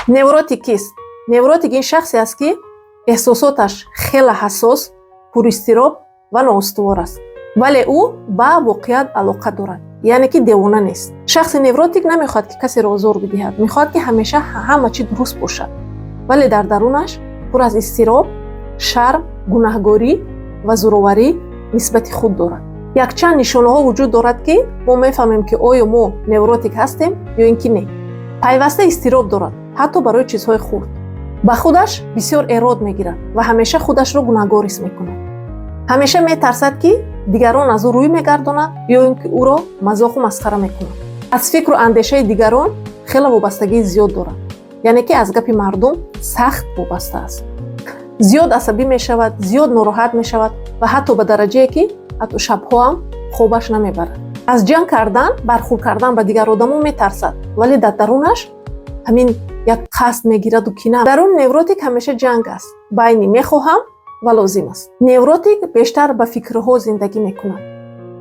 Невротик кист? Невротик ин шахсе аст, ки эҳсосоташ хеле ҳассос, пуристироб ва ноустувор аст, вале ӯ ба воқеият алоқа дорад, яъне ки девона нест. Шахси невротик намехоҳад, ки касеро озор бидиҳад, мехоҳад, ки ҳамеша ҳама чӣ дуруст бошад, вале дар дарунаш пур аз изтироб, шарм, гунаҳгорӣ ва зӯроварӣ нисбати худ дорад. Якчанд нишонаҳо вуҷуд дорад, ки мо мефаҳмем, ки оё мо невротик ҳастем ё ин ки не. Пайваста изтироб дорад, ҳатто барои чизҳои хурд. Ба худаш бисёр эрод мегирад ва ҳамеша худашро гунаҳгор ҳис мекунад. Ҳамеша метарсад, ки дигарон аз ӯ рӯй мегардонанд ё ин ки ӯро мазоқу масхара мекунанд. Аз фикру андешаи дигарон хеле вобастагии зиёд дорад, яъне ки аз гапи мардум сахт вобаста аст. Зиёд асабӣ мешавад, зиёд нороҳат мешавад ва ҳатто ба дараҷае, ки ҳатто шабҳоам хобаш намебарад. Аз ҷанг кардан, бархӯрд кардан ба дигар одамо метарсад, вале дар дарунаш ҳамин як қасд мегираду кина. Даруни невротик ҳамеша ҷанг аст байни мехоҳам ва лозим аст. Невротик бештар ба фикрҳо зиндагӣ мекунад,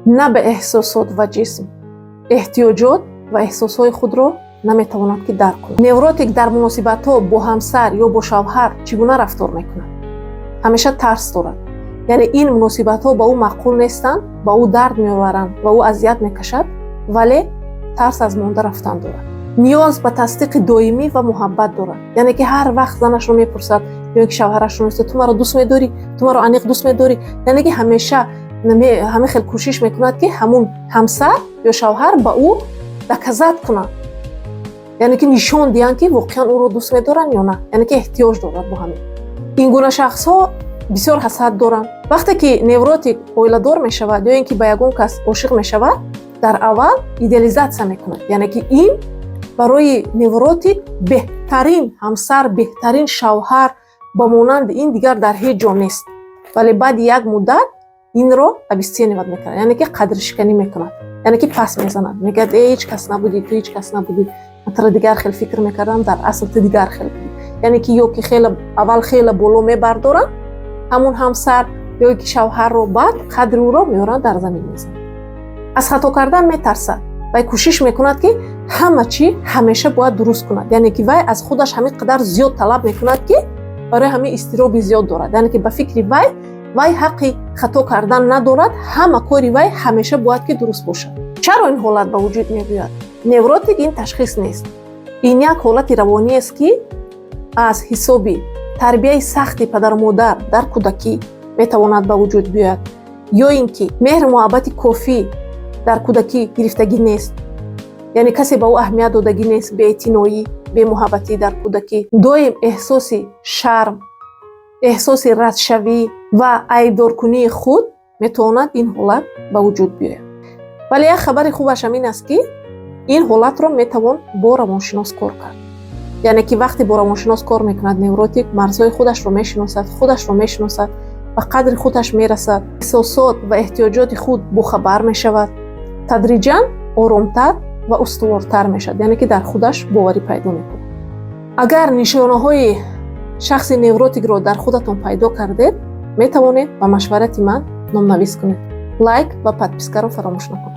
на ба эҳсосот ва ҷисм. Эҳтиёҷот ва эҳсосҳои худро наметавонад, ки дарк кунад. Невротик дар муносибатҳо бо ҳамсар ё бо шавҳар чӣ гуна рафтор мекунад? Ҳамеша тарс дорад, яъне ин муносибатҳо ба ӯ маъқул нестанд, ба ӯ дард меоваранд ва ӯ азият мекашад, вале тарс аз монда рафтан дорад. Ниёз ба тасдиқи доимӣ ва муҳаббат дорад, яъне ки ҳар вақт занашро мепурсад ё ин ки шавҳарашро мепурсад: «Ту маро дӯст медорӣ? Ту маро аниқ дӯст медорӣ?» Яъне ки ҳамеша ҳамин хел кӯшиш мекунад, ки ҳамун ҳамсар ё шавҳар ба ӯ доказать кунад, яъне ки нишон диҳанд, ки воқеан ӯро дӯст медоранд ё на, яъне ки эҳтиёҷ дорад бо ҳамин. Ин гуна шахсҳо бисёр ҳасад доранд. Вақте ки невротик оиладор мешавад ё ин ки ба ягон кас ошиқ мешавад, дар аввал идеализатсия мекунад, яъне ки ин барои невротик беҳтарин ҳамсар, беҳтарин шавҳар, ба монанди ин дигар дар ҳеҷ ҷо нест. Вале баъди як муддат инро обесценивать мекунад, яъне ки қадршиканӣ мекунад, яъне ки пас мезанад, мегӯяд: «Э, ҳеҷ кас набудӣ ту, ҳеҷ кас набудӣ, ман туро дигар хел фикр мекардам, дар асл ту дигар хел будӣ». Яъне ки ё ки хеле аввал хеле боло мебардоранд ҳамун ҳамсар ё ки шавҳарро, баъд қадри ӯро меоранд, дар замин мезананд. Аз хато кардан метарсад. Вай кӯшиш мекунад, ки ҳама чӣ ҳамеша бояд дуруст кунад, яъне ки вай аз худаш ҳамин қадар зиёд талаб мекунад, ки барои ҳамин изтироби зиёд дорад. Яъне ки ба фикри вай, вай ҳаққи хато кардан надорад, ҳама кори вай ҳамеша бояд ки дуруст бошад. Чаро ин ҳолат ба вуҷуд меояд? Невротик ин ташхис нест, ин як ҳолати равониест, ки аз ҳисоби тарбияи сахти падару модар дар кӯдакӣ метавонад ба вуҷуд биёяд, ё ин ки меҳру муҳаббати кофӣ дар кӯдакӣ гирифтагӣ нест, яъне касе ба ӯ аҳамият додагӣ нест, беэътиноӣ, бемуҳаббатӣ дар кӯдакӣ, доим эҳсоси шарм, эҳсоси радшавӣ ва айбдоркунии худ метавонад ин ҳолат ба вуҷуд биёяд. Вале як хабари хубаш ҳам ин аст, ки ин ҳолатро метавон бо равоншинос кор кард. Яъне ки вақте бо равоншинос кор мекунад, невротик марзҳои худашро мешиносад, худашро мешиносад, ба қадри худаш мерасад, эҳсосот ва эҳтиёҷоти худ бохабар мешавад, тадриҷан оромтар ва устувортар мешавад, яъне ки дар худаш боварӣ пайдо мекунад. Агар нишонаҳои шахси невротикро дар худатон пайдо кардед, метавонед ба машварати ман номнавис кунед. Лайк ва подпискаро фаромӯш накунед.